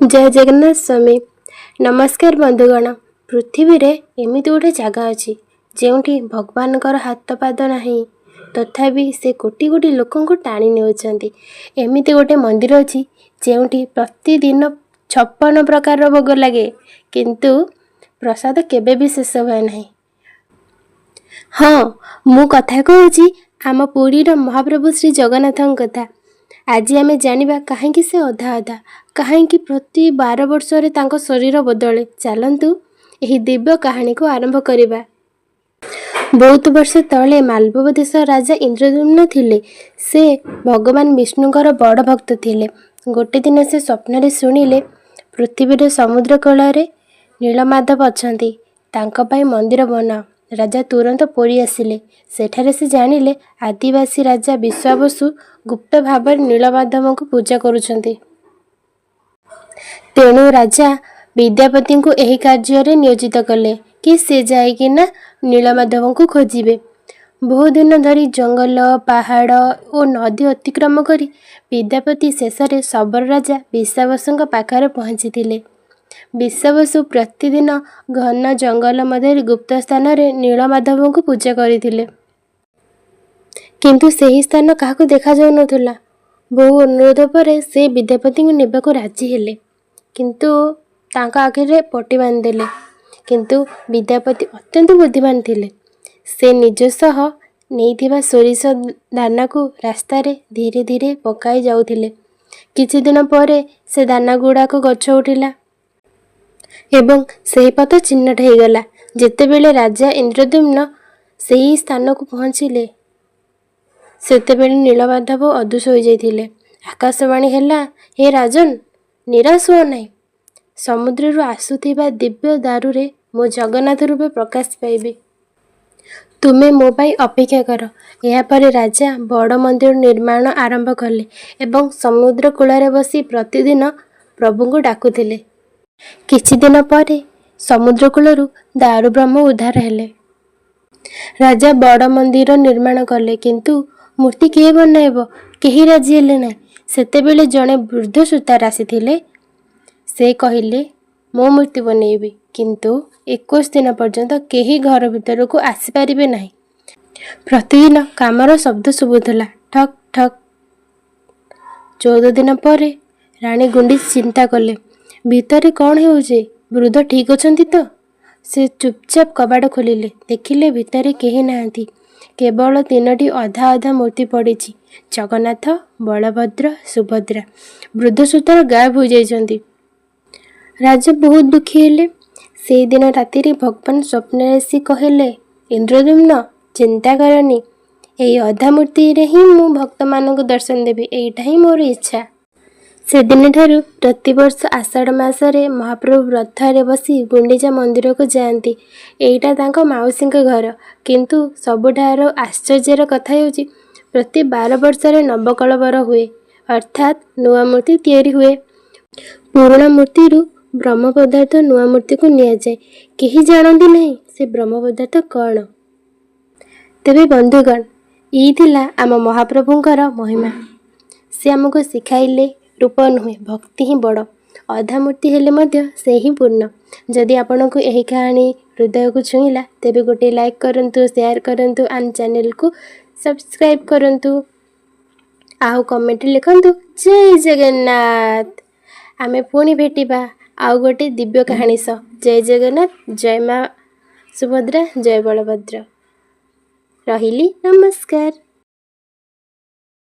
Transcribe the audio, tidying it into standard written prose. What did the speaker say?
ଜୟ ଜଗନ୍ନାଥ ସ୍ୱାମୀ। ନମସ୍କାର ବନ୍ଧୁଗଣ। ପୃଥିବୀରେ ଏମିତି ଗୋଟେ ଜାଗା ଅଛି, ଯେଉଁଠି ଭଗବାନଙ୍କର ହାତ ପାଦ ନାହିଁ, ତଥାପି ସେ କୋଟି କୋଟି ଲୋକଙ୍କୁ ଟାଣି ନେଉଛନ୍ତି। ଏମିତି ଗୋଟେ ମନ୍ଦିର ଅଛି, ଯେଉଁଠି ପ୍ରତିଦିନ 56 ପ୍ରକାରର ଭୋଗ ଲାଗେ, କିନ୍ତୁ ପ୍ରସାଦ କେବେ ବି ଶେଷ ହୁଏ ନାହିଁ। ହଁ, ମୁଁ କଥା କହୁଛି ଆମ ପୁରୀର ମହାପ୍ରଭୁ ଶ୍ରୀ ଜଗନ୍ନାଥଙ୍କ କଥା। ଆଜି ଆମେ ଜାଣିବା କାହିଁକି ସେ ଅଧା ଅଧା, କାହିଁକି ପ୍ରତି 12 ବର୍ଷରେ ତାଙ୍କ ଶରୀର ବଦଳେ। ଚାଲନ୍ତୁ, ଏହି ଦିବ୍ୟ କାହାଣୀକୁ ଆରମ୍ଭ କରିବା। ବହୁତ ବର୍ଷ ତଳେ ମାଲବ ଦେଶର ରାଜା ଇନ୍ଦ୍ରଦ୍ୟୁମ୍ନ ଥିଲେ। ସେ ଭଗବାନ ବିଷ୍ଣୁଙ୍କର ବଡ଼ ଭକ୍ତ ଥିଲେ। ଗୋଟେ ଦିନ ସେ ସ୍ୱପ୍ନରେ ଶୁଣିଲେ, ପୃଥିବୀର ସମୁଦ୍ର କୂଳରେ ନୀଳମାଧବ ଅଛନ୍ତି, ତାଙ୍କ ପାଇଁ ମନ୍ଦିର ବନାଅ। ରାଜା ତୁରନ୍ତ ପୁରୀ ଆସିଲେ। ସେଠାରେ ସେ ଜାଣିଲେ, ଆଦିବାସୀ ରାଜା ବିଶ୍ୱାବସୁ ଗୁପ୍ତ ଭାବରେ ନୀଳମାଧବଙ୍କୁ ପୂଜା କରୁଛନ୍ତି। ତେଣୁ ରାଜା ବିଦ୍ୟାପତିଙ୍କୁ ଏହି କାର୍ଯ୍ୟରେ ନିୟୋଜିତ କଲେ କି ସେ ଯାଇକିନା ନୀଳମାଧବଙ୍କୁ ଖୋଜିବେ। ବହୁ ଦିନ ଧରି ଜଙ୍ଗଲ, ପାହାଡ଼ ଓ ନଦୀ ଅତିକ୍ରମ କରି ବିଦ୍ୟାପତି ଶେଷରେ ଶବର ରାଜା ବିଶ୍ୱାବସୁଙ୍କ ପାଖରେ ପହଞ୍ଚିଥିଲେ। ବିଶ୍ୱାବସୁ ପ୍ରତିଦିନ ଘନ ଜଙ୍ଗଲ ମଧ୍ୟରେ ଗୁପ୍ତ ସ୍ଥାନରେ ନୀଳମାଧବଙ୍କୁ ପୂଜା କରିଥିଲେ। କିନ୍ତୁ ସେହି ସ୍ଥାନ କାହାକୁ ଦେଖାଯାଉନଥିଲା। ବହୁ ଅନୁରୋଧ ପରେ ସେ ବିଦ୍ୟାପତିଙ୍କୁ ନେବାକୁ ରାଜି ହେଲେ, କିନ୍ତୁ ତାଙ୍କ ଆଖିରେ ପଟି ବାନ୍ଧିଦେଲେ। କିନ୍ତୁ ବିଦ୍ୟାପତି ଅତ୍ୟନ୍ତ ବୁଦ୍ଧିମାନ ଥିଲେ। ସେ ନିଜ ସହ ନେଇଥିବା ସୋରିଷ ଦାନାକୁ ରାସ୍ତାରେ ଧୀରେ ଧୀରେ ପକାଇ ଯାଉଥିଲେ। କିଛି ଦିନ ପରେ ସେ ଦାନା ଗୁଡ଼ାକ ଗଛ ଉଠିଲା ଏବଂ ସେହି ପଥ ଚିହ୍ନଟ ହେଇଗଲା। ଯେତେବେଳେ ରାଜା ଇନ୍ଦ୍ରଦ୍ୟୁମ୍ନ ସେହି ସ୍ଥାନକୁ ପହଞ୍ଚିଲେ, ସେତେବେଳେ ନୀଳମାଧବ ଅଦୃଶ୍ୟ ହୋଇଯାଇଥିଲେ। ଆକାଶବାଣୀ ହେଲା, "ହେ ରାଜନ, ନିରାଶ ହୁଅ ନାହିଁ। ସମୁଦ୍ରରୁ ଆସୁଥିବା ଦିବ୍ୟ ଦାରୁରେ ମୁଁ ଜଗନ୍ନାଥ ରୂପେ ପ୍ରକାଶ ପାଇବି। ତୁମେ ମୋ ପାଇଁ ଅପେକ୍ଷା କର।" ଏହାପରେ ରାଜା ବଡ଼ ମନ୍ଦିର ନିର୍ମାଣ ଆରମ୍ଭ କଲେ ଏବଂ ସମୁଦ୍ର କୂଳରେ ବସି ପ୍ରତିଦିନ ପ୍ରଭୁଙ୍କୁ ଡାକୁଥିଲେ। କିଛି ଦିନ ପରେ ସମୁଦ୍ର କୂଳରୁ ଦାରୁବ୍ରହ୍ମ ଉଦ୍ଧାର ହେଲେ। ରାଜା ବଡ଼ ମନ୍ଦିର ନିର୍ମାଣ କଲେ, କିନ୍ତୁ ମୂର୍ତ୍ତି କିଏ ବନାଇବ, କେହି ରାଜି ହେଲେ ନାହିଁ। ସେତେବେଳେ ଜଣେ ବୃଦ୍ଧ ସୂତାର ଆସିଥିଲେ। ସେ କହିଲେ, "ମୁଁ ମୂର୍ତ୍ତି ବନେଇବି, କିନ୍ତୁ 21 ଦିନ ପର୍ଯ୍ୟନ୍ତ କେହି ଘର ଭିତରକୁ ଆସିପାରିବେ ନାହିଁ।" ପ୍ରତିଦିନ କାମର ଶବ୍ଦ ଶୁଭୁଥିଲା, ଠକ୍ ଠକ୍। 14 ଦିନ ପରେ ରାଣୀ ଗୁଣ୍ଡିଚା ଚିନ୍ତା କଲେ, ଭିତରେ କ'ଣ ହେଉଛି? ବୃଦ୍ଧ ଠିକ୍ ଅଛନ୍ତି ତ? ସେ ଚୁପଚାପ କବାଟ ଖୋଲିଲେ। ଦେଖିଲେ, ଭିତରେ କେହି ନାହାନ୍ତି। କେବଳ ତିନୋଟି ଅଧା ଅଧା ମୂର୍ତ୍ତି ପଡ଼ିଛି, ଜଗନ୍ନାଥ, ବଳଭଦ୍ର, ସୁଭଦ୍ରା। ବୃଦ୍ଧ ସୂତାର ଗାୟବ ହୋଇଯାଇଛନ୍ତି। ରାଜା ବହୁତ ଦୁଃଖୀ ହେଲେ। ସେଇଦିନ ରାତିରେ ଭଗବାନ ସ୍ୱପ୍ନରେ ଆସି କହିଲେ, "ଇନ୍ଦ୍ରଦ୍ୟୁମ୍ନ, ଚିନ୍ତା କରନି। ଏହି ଅଧା ମୂର୍ତ୍ତିରେ ହିଁ ମୁଁ ଭକ୍ତମାନଙ୍କୁ ଦର୍ଶନ ଦେବି। ଏଇଟା ହିଁ ମୋର ଇଚ୍ଛା।" ସେଦିନଠାରୁ ପ୍ରତିବର୍ଷ ଆଷାଢ଼ ମାସରେ ମହାପ୍ରଭୁ ରଥରେ ବସି ଗୁଣ୍ଡିଚା ମନ୍ଦିରକୁ ଯାଆନ୍ତି। ଏଇଟା ତାଙ୍କ ମାଉସୀଙ୍କ ଘର। କିନ୍ତୁ ସବୁଠାରୁ ଆଶ୍ଚର୍ଯ୍ୟର କଥା ହେଉଛି, ପ୍ରତି 12 ବର୍ଷରେ ନବକଳେବର ହୁଏ, ଅର୍ଥାତ୍ ନୂଆ ମୂର୍ତ୍ତି ତିଆରି ହୁଏ। ପୁରୁଣା ମୂର୍ତ୍ତିରୁ ବ୍ରହ୍ମ ପଦାର୍ଥ ନୂଆ ମୂର୍ତ୍ତିକୁ ନିଆଯାଏ। କେହି ଜାଣନ୍ତି ନାହିଁ ସେ ବ୍ରହ୍ମ ପଦାର୍ଥ କ'ଣ। ତେବେ ବନ୍ଧୁଗଣ, ଏଇ ଥିଲା ଆମ ମହାପ୍ରଭୁଙ୍କର ମହିମା। ସେ ଆମକୁ ଶିଖାଇଲେ, ରୂପ ନୁହେଁ, ଭକ୍ତି ହିଁ ବଡ଼। ଅଧା ମୂର୍ତ୍ତି ହେଲେ ମଧ୍ୟ ସେ ହିଁ ପୂର୍ଣ୍ଣ। ଯଦି ଆପଣଙ୍କୁ ଏହି କାହାଣୀ ହୃଦୟକୁ ଛୁଇଁଲା, ତେବେ ଗୋଟିଏ ଲାଇକ୍ କରନ୍ତୁ, ସେୟାର କରନ୍ତୁ ଆଣ୍ଡ ଚ୍ୟାନେଲକୁ ସବସ୍କ୍ରାଇବ୍ କରନ୍ତୁ। ଆଉ କମେଣ୍ଟରେ ଲେଖନ୍ତୁ, "ଜୟ ଜଗନ୍ନାଥ"। ଆମେ ପୁଣି ଭେଟିବା ଆଉ ଗୋଟେ ଦିବ୍ୟ କାହାଣୀ ସହ। ଜୟ ଜଗନ୍ନାଥ, ଜୟ ମା ସୁଭଦ୍ରା, ଜୟ ବଳଭଦ୍ର। ରହିଲି, ନମସ୍କାର।